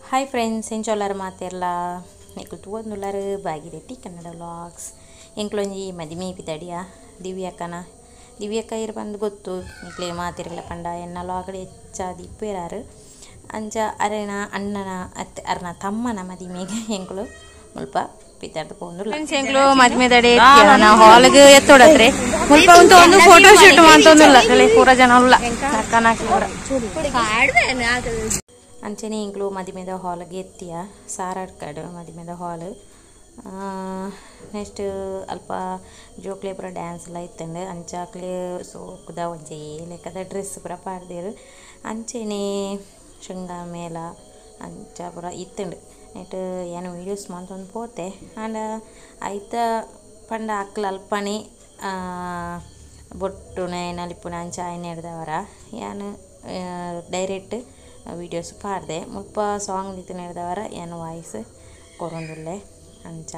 Hi friends, ಎಂಚೊಲ್ಲಾರು ಮಾತೆರ್ಲ ನಿಕುಲು ತೂವೊಂದುಲ್ಲಾರು Bhagirathi Kannada vlogs. ಎಂಕ್ಲೊಂಜಿ ಮದಿಮೆ ಪಿದಡಿಯ ದಿವ್ಯಕ್ಕನ ದಿವ್ಯಕ್ಕ ಇರ್ ಪಂದ್ ಗೊತ್ತು ನಿಕ್ಲೆ ಮಾತೆರ್ಲ ಪಂಡ ಎನ್ನ ಲಾಗಡೆ ಹೆಚ್ಚಾದ್ ಇಪ್ಪುವೆರಾರು. ಅಂಚ ಅರೆನ ಅಣ್ಣನ ಅತ್ ಅರ್ನ ತಮ್ಮನ ಮದಿಮೆಗೆ ಎಂಕುಲು ಮುಲ್ಪ ಪಿದಡ್ದ್ ಪೋವೊಂದುಲ್ಲ. ಫ್ರೆಂಡ್ಸ್, ಎಂಕ್ಲು ಮದಿಮೆದಡೆ ಹಾಲ್ಗ್ ಎತ್ತೊಡತ್ರೆ ಮುಲ್ಪ ಉಂತು ಒಂದು ಫೋಟೋ ಶೂಟ್ ಮಂತೊಂದುಲ್ಲ ಪೂರ ಜನ ಉಲ್ಲ ಅಕ್ಕನಾಕಿ ಪೂರ. ಅಂಚನೆ ಎಂಕ್ಲು ಮದಿಮೆದ ಹಾಲ್ಗೆ ಎತ್ತಿಯ ಸಾರಾಡ್ಕಡ್ ಮದಿಮೆದ ಹಾಲ್. ನೆಕ್ಸ್ಟ್ ಅಲ್ಪ ಜೋಕ್ಲೆ ಪೂರ ಡ್ಯಾನ್ಸ್ ಎಲ್ಲ ಇತ್ತಂಡು. ಅಂಚಾಕ್ಲೆ ಸೋಕುದ ಒಂಜೇ ಲೆಕ್ಕದ ಡ್ರೆಸ್ ಪೂರ ಪಾಡ್ದೆರ್. ಅಂಚನೆ ಶೃಂಗಾರ ಮೇಳ ಅಂಚ ಪೂರ ಇತ್ತಂಡು. ನೆಟ್ ಯಾನ್ ವೀಡಿಯೋಸ್ ಮಂತೊಂದು ಪೋತೆ. ಆಂಡ ಐತ ಪಂಡ ಅಕ್ಲ್ ಅಲ್ಪನೆ ಬೊಟ್ಟುನೆ ನಲಿಪುನೆ ಅಂಚ ಆಯ್ನೆಡ್ದವರ ಯಾನ್ ಡೈರೆಕ್ಟ್ ವೀಡಿಯೋಸ್ ಪಾಡ್ದೆ. ಮುಲ್ಪ ಸಾಂಗ್ ದಿತ್ತಿನೆಡ್ದವರ ಯಾನ್ ವಾಯ್ಸ್ ಕೊರೊಂದುಲ್ಲೆ ಅಂಚ.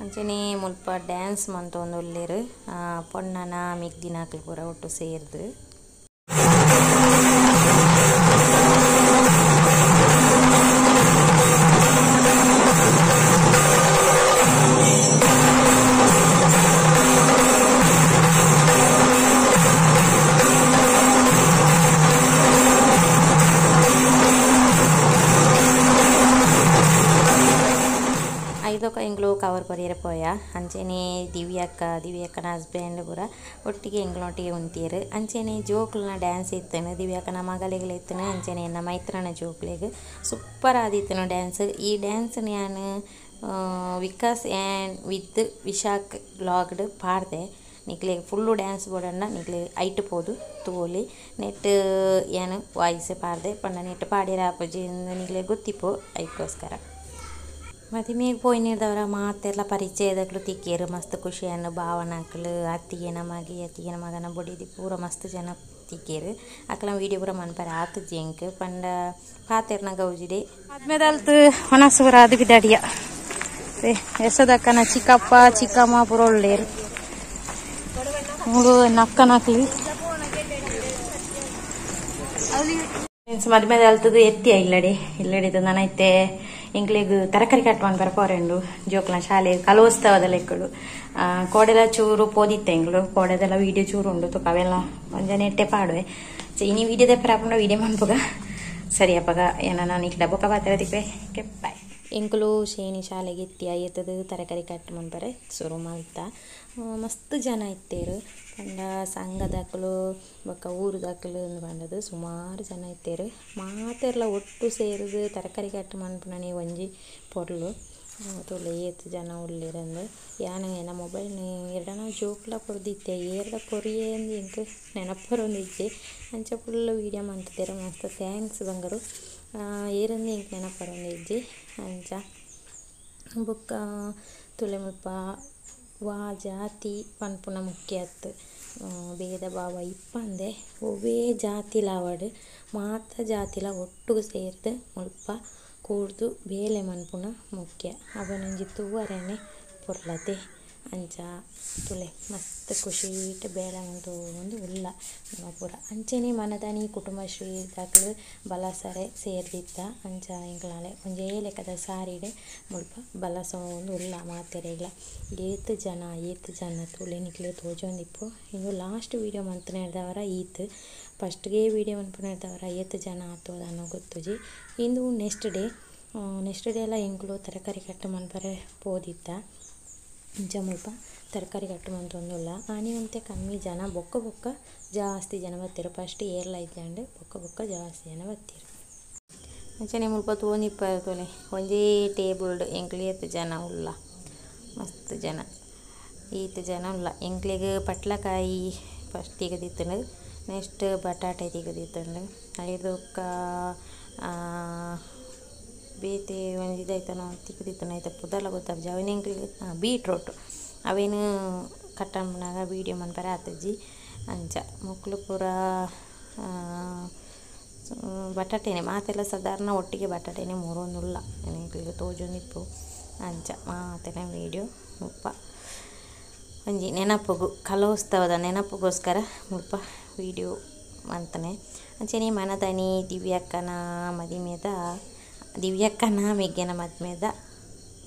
ಅಂಚನೆ ಮುಲ್ಪ ಡ್ಯಾನ್ಸ್ ಮಂತೊಂದುಲ್ಲೆರ್ ಪೊಣ್ಣನ ಮಿಗ್ದಿನಕುಲು ಪೂರ ಒಟ್ಟು ಸೇರ್ದ್. ಐದೊಕ ಎಂಕ್ಲು ಕವರ್ ಕೊರಿಯರೆ ಪೋಯ ಅಂಚೆನೆ ದಿವ್ಯಕ್ಕ ದಿವ್ಯಕ್ಕನ ಹಸ್ಬೆಂಡ್ ಪೂರ ಒಟ್ಟಿಗೆ ಎಂಕ್ಲನೊಟ್ಟಿಗೆ ಉಂತಿಯೆರ್ ಅಂಚೆನೆ ಜೋಕುಲ್ನ ಡ್ಯಾನ್ಸ್ ಇತ್ತುಂಡು ದಿವ್ಯಕ್ಕನ ಮಗಲೆಗ್ಲ ಇತ್ತುಂಡು ಅಂಚೆನೆ ಎನ್ನ ಮೈತ್ರನ ಜೋಕುಲೆಗ್ ಸೂಪರ್ ಆದಿತ್ತುಂಡು ಡ್ಯಾನ್ಸ್ ಈ ಡ್ಯಾನ್ಸ್ ಯಾನ್ ವಿಕಾಸ್ ಆ್ಯಂಡ್ ವಿತ್ ವಿಶಾಖ್ ವ್ಲಾಗ್ಡ್ ಪಾಡ್ದೆ ನಿಕ್ಲೆಗ್ ಫುಲ್ಲು ಡ್ಯಾನ್ಸ್ ಬೋಡಂಡ ನಿಕ್ಲೆಗ್ ಐಟ್ ಪೋದು ತೂವೊಲಿ ನೆಟ್ ಯಾನ್ ವಾಯ್ಸ್ ಪಾಡ್ದೆ ಪಂಡ ನೆಟ್ ಪಾಡ್ಯೆರೆ ಆಪುಜಿ ನಿಕ್ಲೆಗ್ ಗೊತ್ತಿಪ್ಪು ಐಕೋಸ್ಕರ ಮದಿಮೆಗ್ ಪೋಯಿನೆರ್ದವರ ಮಾತೆರ್ಲ ಪರಿಚಯದಕ್ಲು ತಿಕ್ಕಿಯೆರ್ ಮಸ್ತ್ ಖುಷಿಯಾನ್ ಭಾವನಕ್ಲು ಅತ್ತಿಗೆನ ಮಗೆ ಅತ್ತಿಗೆನ ಮಗನ ಬೊಡೆದಿ ಪೂರ ಮಸ್ತ್ ಜನ ತಿಕ್ಕಿಯೆರ್ ಅಕ್ಲನ ವೀಡಿಯೋ ಪೂರ ಮನ್ಪರೆ ಆತುಜಿ ಎಂಕ್ ಪಂಡ ಪಾತೆರ್ನ ಗೌಜಿಡೆ ಮದ್ಮೆದಲ್ತ್ ಒಣಸ್ ಪೂರ ಆದ್ ಪಿದಾಡಿಯ ಯಶೋದಕ್ಕನ ಚಿಕ್ಕಪ್ಪ ಚಿಕ್ಕಮ್ಮ ಪೂರ ಉಲ್ಲೆರ್ ಮೂಲು ನಕ್ಕನಕ್ಲು ಮದ್ಮೆದ ಅಲ್ತದು ಎತ್ತಿಯ ಇಲ್ಲಡೆ ಇಲ್ಲಡೆ ನನ ಇತ್ತೆ ಎಂಕ್ಲೆಗ್ ತರಕಾರಿ ಕಟ್ ಮನ್ಪರೆ ಪೋರೆಂಡು ಜೋಕ್ಲ ಶಾಲೆ ಕಲೋತ್ಸವದ ಲೆಕ್ಕಡು ಕೋಡೆಲ ಚೂರು ಪೋದಿತ್ತೆ ಎಂಕ್ಲು ಕೋಡೆದೆಲ್ಲ ವೀಡಿಯೋ ಚೂರು ಉಂಡು ತುಕ ಅವೆಲ್ಲ ಒಂಜನೆ ಎಟ್ಟೆ ಪಾಡುವೆ ಇನಿ ವೀಡಿಯೋ ದೆಪ್ಪರೆ ಆಪುಂಡ ವೀಡಿಯೋ ಮನ್ಪುಗ ಸರಿ ಅಪಗ ಏನ ನಾನು ಇಕ್ಲ ಬೊಕ ಪಾತೆರ ತಿಕ್ವೆ ಬಾಯ್ ಎಂಕುಲು ಶೇಣಿ ಶಾಲೆಗೆ ಎತ್ತಿಯ ಎತ್ತದು ತರಕಾರಿ ಕಟ್ ಮನ್ಪರೆ ಸುರು ಮಲ್ತ ಮಸ್ತ್ ಜನ ಇತ್ತೇರು ಪಂಡ ಸಂಘದಕ್ಲು ಬೊಕ್ಕ ಊರುದಕ್ಲು ಅಂದ್ ಪಂಡದು ಸುಮಾರು ಜನ ಇತ್ತೇರು ಮಾತೆರ್ಲ ಒಟ್ಟು ಸೇರುದು ತರಕಾರಿ ಕಟ್ ಮನ್ಪುನನೆ ಒಂಜಿ ಪೊರ್ಲು ತೂಲೆ ಏತ್ ಜನ ಉಲ್ಲೆರಂದ್ ಯಾನ್ ಎನ್ನ ಮೊಬೈಲ್ ಎರ್ಡನ ಜೋಕ್ಲ ಕೊರ್ದಿತ್ತೆ ಏರ್ದ ಕೊರಿಯೆ ಅಂದ್ ಎಂಕ್ ನೆನಪು ಬರೊಂದಿಜ್ಜಿ ಅಂಚ ಫುಲ್ ವೀಡಿಯೋ ಮಂತುದೆರ್ ಮಸ್ತ್ thanks ಬಂಗಾರು ಏರಂದ್ ಎಂಕ್ ನೆನಪು ಬರೊಂದಿಜ್ಜಿ ಅಂಚ ಬೊಕ್ಕ ತೂಲೆ ಮುಲ್ಪ ವಾ ಜಾತಿ ಪನ್ಪುನ ಮುಖ್ಯ ಅತ್ತ್ ಭೇದ ಭಾವ ಇಪ್ಪಂದೆ ಒವ್ವೇ ಜಾತಿಲ ಆವಡ್ ಮಾತ ಜಾತಿಲ ಒಟ್ಟುಗು ಸೇರ್ದ್ ಮುಲ್ಪ ಕೂರ್ದು ಬೇಲೆ ಮನ್ಪುನ ಮುಖ್ಯ ಅವನೊಂಜಿ ತೂವರೆನೆ ಪೊರ್ಲತೆ ಅಂಚ ತೂಲೆ ಮಸ್ತ್ ಖುಷಿಟ್ ಬೇಲೆ ಮಂತೊಂದು ಉಲ್ಲ ನಮ ಪೂರ ಅಂಚನೆ ಮನದಾನಿ ಕುಟುಂಬಶ್ರೀ ದಕ್ಲು ಬಲಸರೆ ಸೇರ್ದಿತ್ತ ಅಂಚ ಎಂಕ್ಲಾಲೆ ಒಂಜೇ ಲೆಕ್ಕದ ಸಾರಿಡ್ ಮುಲ್ಪ ಬಲಸೊಂದು ಉಲ್ಲ ಮಾತೆರೆಗ್ಲ ಏತ್ ಜನ ತೂಲೆ ನಿಕ್ಲೆ ತೋಜೊಂದಿಪ್ಪು ಇಂದು ಲಾಸ್ಟ್ ವೀಡಿಯೋ ಮಂತುನೆರ್ದವರ ಈತ್ ಫಸ್ಟ್ಗೆ ವೀಡಿಯೋ ಮನ್ಪುನೆರ್ದವರ ಏತ್ ಜನ ಆತೋದಾನೋ ಗೊತ್ತುಜಿ ಇಂದು ನೆಕ್ಸ್ಟ್ ಡೇ ಎಲ್ಲ ಎಂಕ್ಲು ತರಕಾರಿ ಕಟ್ ಮನ್ಪರೆ ಪೋದಿತ್ತ ಇಂಚ ಮುಲ್ಪ ತರಕಾರಿ ಕಟ್ ಮಂತೊಂದುಲ್ಲ ಆನಿ ಒಂತೆ ಕಮ್ಮಿ ಜನ ಬೊಕ್ಕ ಬೊಕ್ಕ ಜಾಸ್ತಿ ಜನ ಬತ್ತೆರ್ ಫಸ್ಟ್ ಏರ್ಲ ಇಜ್ಜಾಂಡ್ ಬೊಕ್ಕ ಬೊಕ್ಕ ಜಾಸ್ತಿ ಜನ ಬತ್ತೆರ್ ಅಂಚನೆ ಮುಲ್ಪ ತೂವೊಂದಿಪ್ಪರ್ ತೂಲೆ ಒಂಜೇ ಟೇಬಲ್ಡ್ ಎಂಕ್ಲು ಏತ್ ಜನ ಉಲ್ಲ ಮಸ್ತ್ ಜನ ಈತ್ ಜನ ಉಲ್ಲ ಎಂಕ್ಲೆಗ್ ಪಟ್ಲಕಾಯಿ ಫಸ್ಟ್ ತಿಗದಿತ್ತುಂಡು ನೆಕ್ಸ್ಟ್ ಬಟಾಟೆ ತಿಗದಿತ್ತುಂಡು ಐರ್ದ್ ಬೊಕ್ಕ ಬೇತೆ ಒಂಜಿ ಇದಾಯ್ತನೋ ತಿಕ್ಕದಿತ್ತುಂಡು ಐತ ಪುದರ್ಲ ಗೊತ್ತಾಪುಜಿ ಅವೆನ್ ಎಂಕ್ಲೆಗ್ ಬೀಟ್ರೋಟ್ ಅವೆನ್ ಕಟ್ ಮನ್ಪುನಗ ವೀಡಿಯೋ ಮನ್ಪರೆ ಆತುಜಿ ಅಂಚ ಮೊಕ್ಲು ಪೂರ ಬಟಾಟೆನೆ ಮಾತೆಲ್ಲ ಸಾಧಾರಣ ಒಟ್ಟಿಗೆ ಬಟಾಟೆನೆ ಮೂರೊಂದುಲ್ಲ ಎಂಕ್ಲೆಗ್ ತೋಜೊಂದಿಪ್ಪು ಅಂಚ ಮಾತೆನ ವೀಡಿಯೋ ಮುಲ್ಪ ಒಂಜಿ ನೆನಪುಗು ಕಲೋತ್ಸವದ ನೆನಪುಗೋಸ್ಕರ ಮುಲ್ಪ ವೀಡಿಯೋ ಮಂತನೆ ಅಂಚನೆ ಮನದನಿ ದಿವ್ಯಕ್ಕನ ಮದಿಮೆದ ದಿವ್ಯಕ್ಕನ ಮೆಗ್ಗೆನ ಮದ್ಮೆದ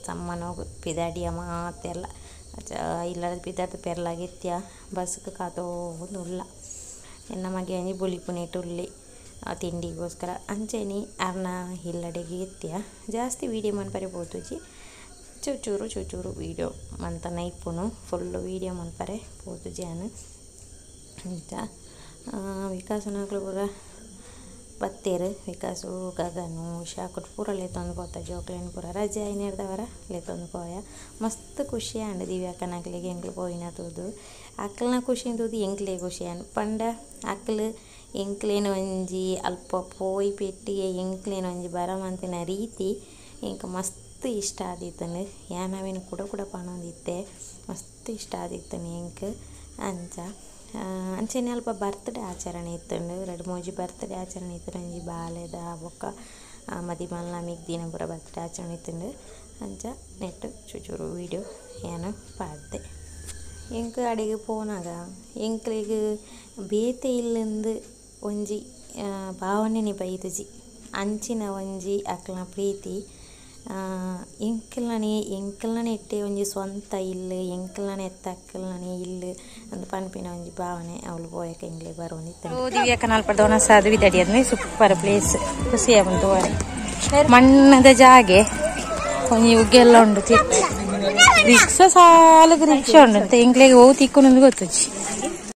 ಸಮ್ಮನೋಗು ಪಿದಾಡಿಯ ಮಾತೆಲ್ಲ ಇಲ್ಲದ ಪಿದಾಡ್ದ್ ಪೆರ್ಲಾಗಿತ್ಯ ಬಸ್ಕ್ ಕಾತೊಂದು ಉಲ್ಲ ಎನ್ನ ಮಗೆ ಒಂಜಿ ಬುಲಿಪುನೆಟ್ ಉಲ್ಲೆ ತಿಂಡಿಗೋಸ್ಕರ ಅಂಚನೆ ಅರ್ನ ಇಲ್ಲಡೆಗ್ ಎತ್ತಿಯ ಜಾಸ್ತಿ ವೀಡಿಯೋ ಮನ್ಪರೆ ಪೋತುಜಿ ಚೂಚೂರು ಚೂಚೂರು ವೀಡಿಯೋ ಮಂತನ ಇಪ್ಪುನು ಫುಲ್ ವೀಡಿಯೋ ಮನ್ಪರೆ ಪೋತುಜಿ ಯಾನ್ ಅಂಚ ವಿಕಾಸನಕ್ಲು ಪೂರ ಬತ್ತೆರ್ ವಿಕಾಸು ಗಗನು ವಿಶಾಖಡ್ ಪೂರ ಲೆತೊಂದು ಪೋತ ಜೋಕ್ಲೆನ್ ಪೂರ ರಜೆ ಆಯಿನೆರ್ದವರ ಲೆತೊಂದು ಪೋಯ ಮಸ್ತ್ ಖುಷಿ ಆಂಡ್ ದಿವ್ಯಕ್ಕನಕ್ಲೆಗ್ ಎಂಕ್ಲು ಪೋಯಿನ ತೂದು ಅಕ್ಲ್ನ ಖುಷಿನ್ ತೂದು ಎಂಕ್ಲೆ ಖುಷಿ ಆಂಡ್ ಪಂಡ ಅಕ್ಲು ಎಂಕ್ಲೆನ ಒಂಜಿ ಅಲ್ಪ ಪೋಯಿ ಪೆಟ್ಟಿಗೆ ಎಂಕ್ಲೆನ ಒಂಜಿ ಬರ ಮಂತಿನ ರೀತಿ ಎಂಕ್ ಮಸ್ತ್ ಇಷ್ಟ ಆದಿತ್ತುಂಡು ಯಾನ್ ಅವೆನ್ ಕುಡ ಕುಡ ಪನೊಂದಿತ್ತೆ ಮಸ್ತ್ ಇಷ್ಟ ಆದಿತ್ತುಂಡು ಎಂಕ್ ಅಂಚ ಅಂಚನೆ ಅಲ್ಪ ಬರ್ತ್ಡೇ ಆಚರಣೆ ಇತ್ತುಂಡು ರಡ್ಡ್ ಮೂಜಿ ಬರ್ತ್ಡೇ ಆಚರಣೆ ಇತ್ತುಂಡು ಒಂಜಿ ಬಾಲೆದ ಬೊಕ್ಕ ಮದಿಮಲ್ನ ಮೆಗ್ದಿನ ಪೂರ ಬರ್ತ್ಡೇ ಆಚರಣೆ ಇತ್ತುಂಡು ಅಂಚ ನೆಟ್ ಚೂಚೂರು ವೀಡಿಯೋ ಯಾನ್ ಪಾಡ್ದೆ ಎಂಕ್ ಅಡೆಗ್ ಪೋನಗ ಎಂಕ್ಲೆಗ್ ಬೇತೆ ಇಲ್ಲಂದ್ ಒಂಜಿ ಭಾವನೆನೆ ಬೈದುಜಿ ಅಂಚಿನ ಒಂಜಿ ಅಕ್ಲ್ನ ಪ್ರೀತಿ ಎಂಕ್ಲನೆ ಎಂಕ್ಲನೆ ಇಟ್ಟೆ ಒಂಜಿ ಸ್ವಂತ ಇಲ್ಲು ಎಂಕ್ಲನೆ ಎತ್ತಕ್ಲನೆ ಇಲ್ಲು ಅಂದ್ ಪನ್ಪಿನ ಒಂಜಿ ಭಾವನೆ ಅವ್ಲು ಪೋಯಕ ಎಂಕ್ಲೆ ಬರೊಂದಿತ್ತುಂಡು ದಿವ್ಯಕ್ಕನ ಅಲ್ಪ ಒಣಸ್ ಆದ್ ಪಿದಾಡಿಯೆರ್ ಸೂಪರ್ ಪ್ಲೇಸ್ ಖುಷಿ ಆಪುಂಡು ತೂವರೆ ಮಣ್ಣದ ಜಾಗೆ ಒಂಜಿ ಉಗ್ಗೆಲ್ಲ ಉಂಡು ತಿರ್ತ್. ರಿಕ್ಷಾ ಸಾಲಗ್ ರಿಕ್ಷಾ ಉಂಡು ಎಂಕ್ಲೆಗ್ ಓ ತಿಕ್ಕುನೊಂದು ಗೊತ್ತುಜಿ.